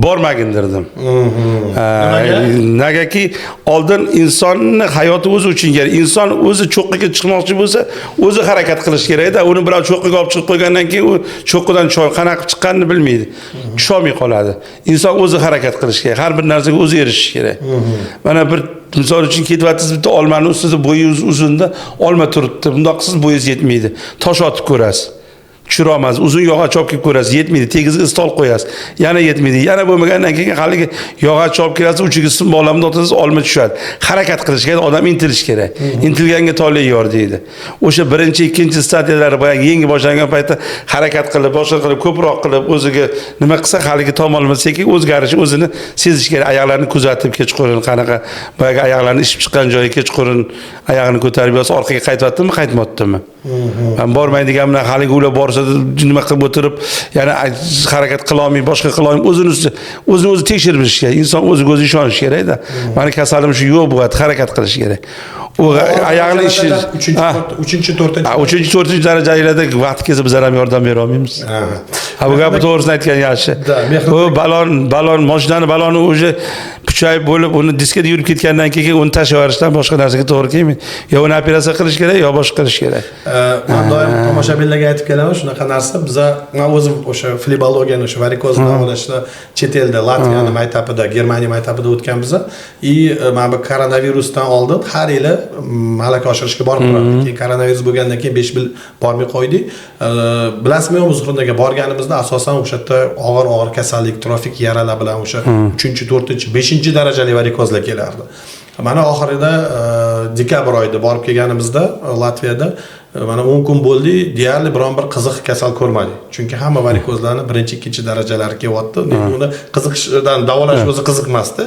bormagin derdim. Nimaga? Nagaki oldin insonni hayoti o'zi uchun kerak. Inson o'zi cho'qqiga chiqmoqchi bo'lsa, o'zi harakat qilish kerakda. Uni birov cho'qqiga olib chiqib qo'ygandan keyin u cho'qqidan choy qanaqa chiqqanini bilmaydi. Tusholmay qoladi. Inson o'zi harakat qilish kerak. Har bir narsaga o'zi erishish kerak. Mana bir misol uchun ketyapsiz, bitta olmani ustida bo'yingiz uzunda olma turibdi. Bundoq qilsangiz bo'yingiz yetmaydi. Tosh otib ko'rasiz. Tushira olmaysiz. Uzun yog'och olib kelib ko'rasiz, yetmaydi. Tegizga stol qo'yasiz. Yana yetmaydi. Yana bo'lmagandan keyin haligi yog'och olib kelasiz, uchiga sim bog'lamni otasiz, olma tushadi. Harakat qilish kerak, odam intilish kerak. Intilganga tole yor deydi. O'sha birinchi, ikkinchi stadiyalari boyagi yangi boshlangan paytda harakat qilib, boshqa qilib, ko'proq qilib, o'ziga nima qilsa, haligi tomonlama sekin o'zgarishi o'zini sezish kerak. Oyoqlarini kuzatib kechqurun qanaqa boyagi oyoqlarini ishib chiqqan joyi kechqurun oyog'ini ko'tarib yotsa, orqaga qaytyaptimi, qaytmayaptimi? Man bormaydigan bilan haligi ular borsa nima qilib o'tirib, yana harakat qila olmay, boshqa qila olmay, o'zini o'zini o'zi tekshirib bilish kerak. Inson o'ziga o'zi ishonishi kerakda. Mani kasalim shu yo'q bo'ladi, harakat qilish kerak. U oyog'ini ishi Uchinchi, uchinchi, to'rtinchi. Uchinchi, to'rtinchi darajalarda vaqti kelsa bizlar ham yordam bera olmaymiz. Ha, bu gapni to'g'risini aytgan yaxshi. Да, mehr- Bu balon, mashinani baloni уже puchayib bo'lib, uni diskada yurib ketgandan keyin uni tashlab yuborishdan boshqa narsaga to'g'ri kelmaydi. Yo uni operatsiya qilish kerak, yo boshqa qilish kerak. Man doim tomoshabinlarga aytib kelaman shunaqa narsa. Biza, man o'zim o'sha flebologiyani, o'sha varikozni davolashda chet elda, Latviyani maktabida, Germaniya maktabida o'tganmiz. И mana bu koronavirusdan oldin har yili malaka oshirishga borib turardik. Keyin koronavirus bo'lgandan keyin 5 yil bormay qo'ydik. Bilasizmi yo'qmi, Zuhriddin aka, borganimizda asosan o'sha yerda og'ir og'ir kasallik, trofik yaralar bilan o'sha uchinchi, to'rtinchi, beshinchi darajali varikozlar kelardi. Mana oxirida dekabr oyida borib kelganimizda Latviyada mana 10 kun bo'ldi, deyarli biron bir qiziq kasal ko'rmadik. Chunki hamma varikozlarni birinchi, ikkinchi darajalari kelyapti. Uni qiziqishdan davolash o'zi qiziq emasdi.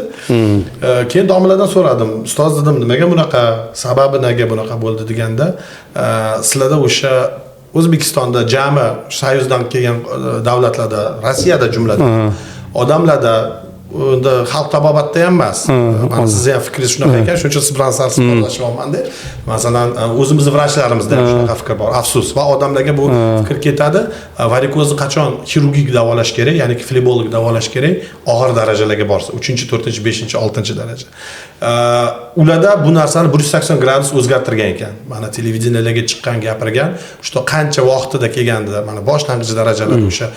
Keyin domladan so'radim, ustoz dedim, nimaga bunaqa, sababi nega bunaqa bo'ldi deganda, sizlarda o'sha O'zbekistonda, jami союз dan kelgan davlatlarda, Rossiyada jumladan odamlarda, unda xalq tabobatda ham emas, mana sizni ham fikringiz shunaqa ekan, shuning uchun siz bilan sal suhbatlashyapmanda. Masalan, o'zimizni vrachlarimizda ham shunaqa fikr bor, afsus, va odamlarga bu fikr ketadi. Varikozni qachon xirurgik davolash kerak, ya'ni flebolog davolash kerak? Og'ir darajalarga borsa, uchinchi, to'rtinchi, beshinchi, oltinchi daraja. Ularda bu narsani 180 gradus o'zgartirgan ekan. Mana televideniyalarga chiqqan, gapirgan, что qancha vaqtida kelganda, mana boshlang'ich darajalarda o'sha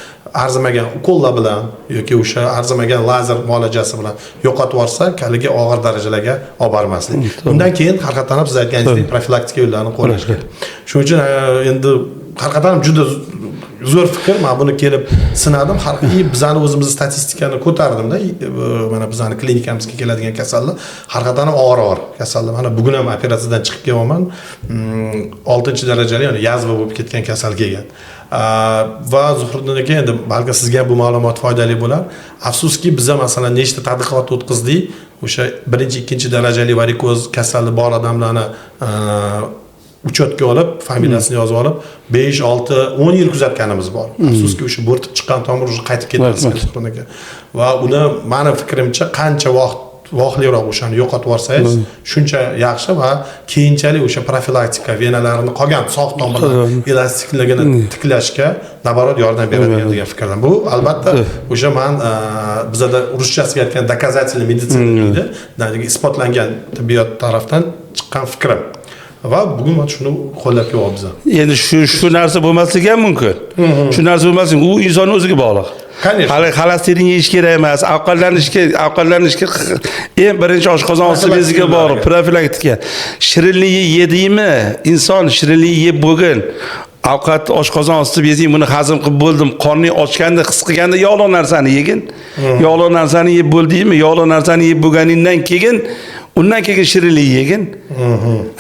arzimagan ukollar bilan yoki o'sha arzimagan lazer muolajasi bilan yo'qotib yuborsa, haligi og'ir darajalarga olib bormaslik. Undan keyin haqiqatdan ham siz aytganingizdek profilaktika yo'llarini qo'llash kerak. Shuning uchun endi haqiqatdan ham juda zo'r fikr. Man buni kelib sinadim. Har и bizani o'zimizni statistikani ko'tardimda. Mana bizani klinikamizga keladigan kasallar haqiqatdan ham og'ir og'ir kasallar. Mana bugun ham operatsiyadan chiqib kelyapman. Oltinchi darajali, ya'ni yazva bo'lib ketgan kasal kelgan. Va Zuhriddin aka, endi balki sizga ham bu ma'lumot foydali bo'lar. Afsuski, biza masalan nechta tadqiqot o'tkazdik, o'sha birinchi, ikkinchi darajali varikoz kasali bor odamlarni учёт ga olib, familiyasini yozib olib, 5, 6, 10 yil kuzatganimiz bor. Afsuski, o'sha bo'rtib chiqqan tomir уже qaytib ketmas ekan aka. Va uni, mani fikrimcha, qancha vaqt vaqtliroq o'shani yo'qotib yuborsangiz, shuncha yaxshi va keyinchalik o'sha profilaktika venalarini, qolgan sog' tomirlar elastikligini tiklashga наоборот yordam beradigan degan fikrdan. Bu albatta o'sha man bizada ruschasiga aytgan доказательный meditsina deydi, ya'ni isbotlangan tibbiyot tarafdan chiqqan fikrim va bugun mana shuni qo'llab kelyapmiz. Endi shu narsa bo'lmasligi ham mumkin. Shu narsa bo'lmasligi u insonni o'ziga bog'liq. Конечно. Hali xolesterin yeyish kerak emas, ovqatlanishga eng birinchi oshqozon osti beziga bog'liq, profilaktika. Shirinlik yedingmi? Inson shirinlik yeb bo'lgin. Ovqat oshqozon osti bezing buni hazm qilib bo'ldim, qorning ochganda his qilganda yog'liq narsani yegin. Yog'liq narsani yeb bo'ldingmi? Yog'liq narsani yeb bo'lganingdan keyin Undan keyin shirinlik yegin.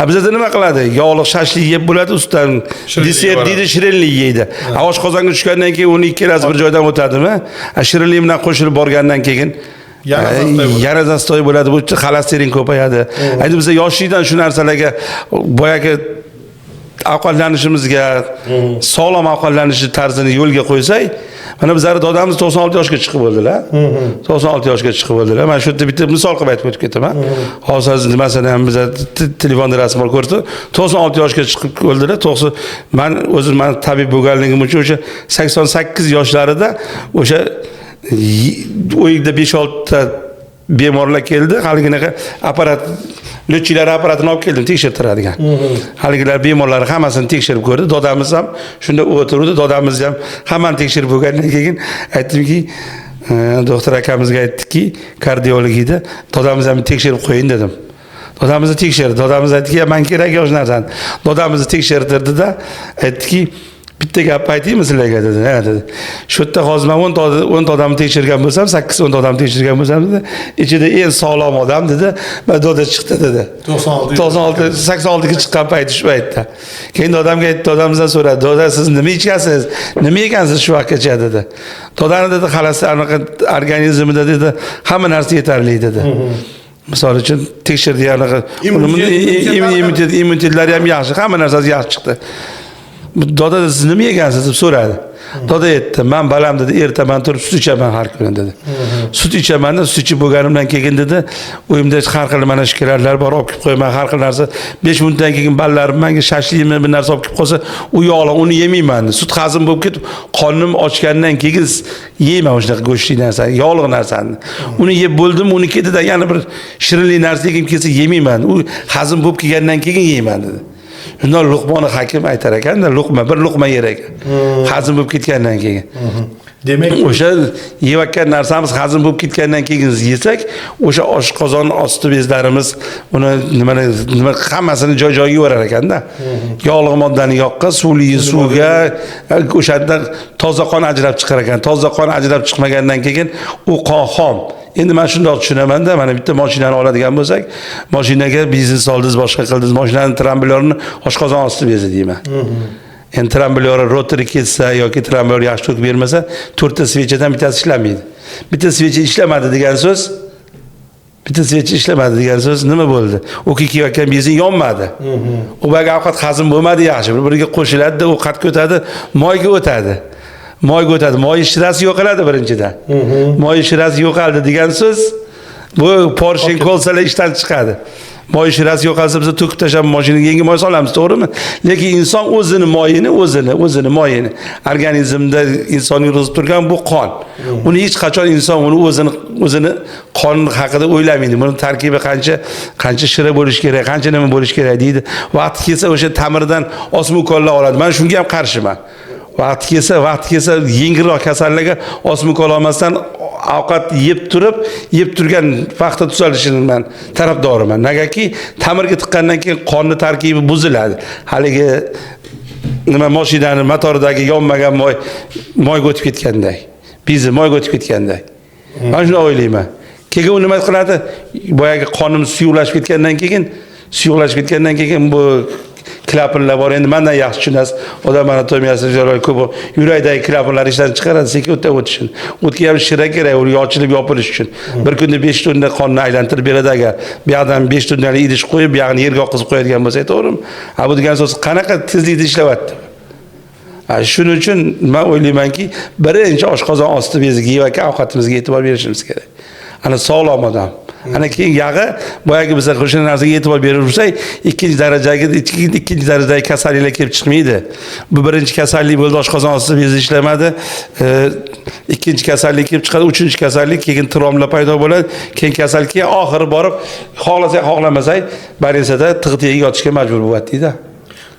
Bizada nima qiladi? Yog'liq shashlik yeb bo'ladi, ustidan desert deydi, shirinlik yeydi. Oshqozonga tushgandan keyin uni ikkalasi bir joydan o'tadimi? Shirinlik bilan qo'shilib borgandan keyin yana zastoy bo'ladi, bu xolesterin ko'payadi. Endi biz yoshlikdan shu narsalarga boyagi ovqatlanishimizga, sog'lom ovqatlanish tarzini yo'lga qo'ysak, mana bizlarning dodamiz 96 yoshga chiqib bo'ldilar. 96 yoshga chiqib bo'ldilar. Men shu yerda bitta misol qilib aytib o'tib ketaman. Hozir nimasini ham biza telefonda rasm bor ko'rdi. 96 yoshga chiqib bo'ldilar. 90 men o'zim men tabib bo'lganligim uchun o'sha 88 yoshlarida o'sha uyda 5-6 ta bemorlar keldi. Haliginaqa apparat, lotchilar apparatini olib keldim tekshirtiradigan. Haligilar bemorlar hammasini tekshirib ko'rdi. Dodamiz ham shunda o'tirdi. Dodamiz ham hammani tekshirib bo'lgandan keyin aytdimki, doktor akamizga aytdikki, kardiolog edi. Dodamiz ham tekshirib qo'ying dedim. Dodamizni tekshirdi. Dodamiz aytdiki, "Men kerak yo'q narsani." Dodamizni tekshirtirdi-da, aytdiki, bitta gap aytaymi sizlarga dedi. Ha dedi. Shu yerda hozir men 10 ta odamni tekshirgan bo'lsam, 8-10 ta odamni tekshirgan bo'lsam dedi, ichida eng sog'lom odam dedi, va doda chiqdi dedi. 96 86 ga chiqqan payt shu paytda. Keyin dodamga aytdi, dodamizdan so'radi, doda siz nima ichgansiz? Nima yegansiz shu vaqtgacha dedi. Dodani dedi, xalasi anaqa organizmida dedi, hamma narsa yetarli dedi. Misol uchun tekshirdi anaqa immunitetlari ham yaxshi, hamma narsasi yaxshi chiqdi. Doda siz nima yegansiz deb so'radi. Doda aytdi, men balam dedi, ertaman turib sut ichaman har kuni dedi. Sut ichaman, sut ichib bo'lganimdan keyin dedi, uyimda har xil mana shiklarlar bor, olib kelib qo'yaman har xil narsa. 5 minutdan keyin balallarim menga shashlikmi bir narsa olib kelib qo'ysa, u yog'li, uni yemayman. Sut hazm bo'lib ketib, qornim ochgandan keyin yeyman o'shanaqa go'shtli narsani, yog'li narsani. Uni yeb bo'ldim, uni ketidan yana bir shirinli narsa yegim kelsa yemayman. U hazm bo'lib kelgandan keyin yeyman dedi. Shundan Luqmoni Hakim aytar ekanda, luqma, bir luqma yer ekan. Hazm bo'lib ketgandan keyin. Demak, o'sha yeyotgan narsamiz hazm bo'lib ketgandan keyin yesak, o'sha oshqozon osti bezlarimiz uni nima hammasini joy-joyiga yuborar ekanda. Yog'li moddani yoqqa, suvli suvga, o'shanda toza qon ajrab chiqar ekan. Toza qon ajrab chiqmagandan keyin u qon xom. Endi men shundoq tushunaman-da, mana bitta mashinani oladigan bo'lsak, mashinaga benzin soldingiz, boshqa qildingiz, mashinani tramblyorini oshqozon osti bezi deyman. Endi tramblyorini rotori ketsa yoki tramblyor yaxshi to'kib bermasa, 4 ta svechadan bittasi ishlamaydi. Bitta svecha ishlamadi degan so'z, bitta svecha ishlamadi degan so'z nima bo'ldi? U kiyayotgan benzin yonmadi. U boyagi ovqat hazm bo'lmadi yaxshi, bir-biriga qo'shiladi, u qatga o'tadi, moyga o'tadi. Moyga o'tadi, moy shirasi yo'qoladi birinchidan. Moy shirasi yo'qoldi degan so'z, bu porshen kolsalar ishdan chiqadi. Moy shirasi yo'qolsa biz to'kib tashlab mashinaga yangi moy solamiz, to'g'rimi? Lekin inson o'zini moyini, o'zini moyini organizmda inson yurg'izib turgan bu qon. Uni hech qachon inson uni o'zini qon haqida o'ylamaydi. Buni tarkibi qancha shira bo'lishi kerak, qancha nima bo'lishi kerak deydi. Vaqti kelsa o'sha tamirdan osma ukollar oladi. Men shunga ham qarshiman. Vaqti kelsa yengilroq kasallarga osma ukol olmasdan ovqat yeb turib, yeb turgan vaqtda tuzalishini men tarafdoriman. Negaki tamirga tiqqandan keyin qonni tarkibi buziladi. Haligi nima mashinani motoridagi yonmagan moy moyga o'tib ketganday. Benzin moyga o'tib ketganday. Men shuni o'ylayman. Keyin u nima qiladi? Boyagi qonim suyuqlashib ketgandan keyin bu klapanlar bor, endi mendan yaxshi tushunasiz. Odam anatomiyasi juda ko'p. Yurakdagi klapanlar ishdan chiqaradi, sekin o'tdan o'tishini. O'tga ham shira kerak, u ochilib yopilish uchun. Bir kunda 5 tonna qonni aylantirib beradi agar. Bu yoqdan 5 tonnalik idish qo'yib, bu yoqni yerga oqizib qo'yadigan bo'lsa, to'g'rimi? Ha, bu degan so'z qanaqa tezlikda ishlayapti? Shuning uchun men o'ylaymanki, birinchi oshqozon osti beziga yeyotgan ovqatimizga e'tibor berishimiz kerak. Ana sog'lom odam. Ana keyin yog'i boyagi biz o'sha narsaga e'tibor beraversak, ikkinchi darajadagi kasalliklar kelib chiqmaydi. Bu birinchi kasallik bo'ldi, oshqozon osti bezi ishlamadi. Ikkinchi kasallik kelib chiqadi, uchinchi kasallik, keyin travmalar paydo bo'ladi, keyin kasallik, keyin oxiri borib xohlasak, xohlamasak, больницада tig' tagiga yotishga majbur bo'ladi-da.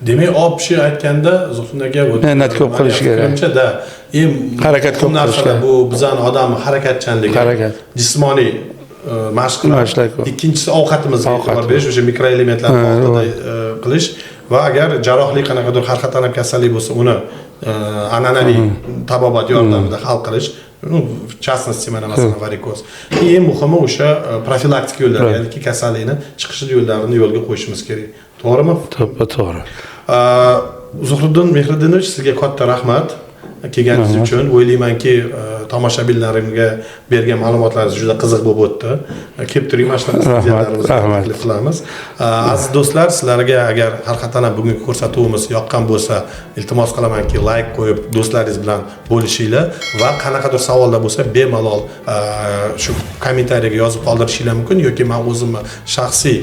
Demak, obshi aytganda Zuhriddin aka mehnat ko'p qilish kerak. Fikrimcha-da, eng harakat ko'p qilish kerak. Bu bizning odam harakatchanligi, jismoniy mashqlar. Ikkinchisi ovqatimizga e'tibor berish, o'sha mikroelementlarni vaqtida qilish va agar jarrohlik qanaqadir har xil kasallik bo'lsa, uni an'anaviy tabobat yordamida hal qilish Ну, в частности, mana masalan, varikoz. Eng muhimi o'sha profilaktika yo'llari, ya'niki kasallikni chiqish yo'llarini yo'lga qo'yishimiz kerak, to'g'rimi? To'ppa to'g'ri. Zuhriddin Mehriddinovich, sizga katta rahmat kelganingiz uchun. O'ylaymanki, tomoshabinlarimga bergan ma'lumotlaringiz juda qiziq bo'lib o'tdi. Kelib turing, mana shunaqa Rahmat, studiyalarimizni rahmat. taklif qilamiz. Aziz do'stlar, sizlarga agar haqiqatdan ham bugungi ko'rsatuvimiz yoqqan bo'lsa, iltimos qilamanki, layk qo'yib, do'stlaringiz bilan bo'lishinglar va qanaqadir savollar bo'lsa, bemalol shu kommentariyaga yozib qoldirishinglar mumkin yoki man o'zimni shaxsiy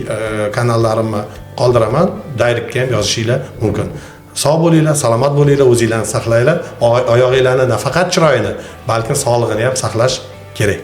kanallarimni qoldiraman, directga ham yozishinglar mumkin. Sog' bo'linglar, salomat bo'linglar, o'zinglarni saqlanglar. Oyog'inglarni nafaqat chiroyini, balkim sog'lig'ini ham saqlash kerak.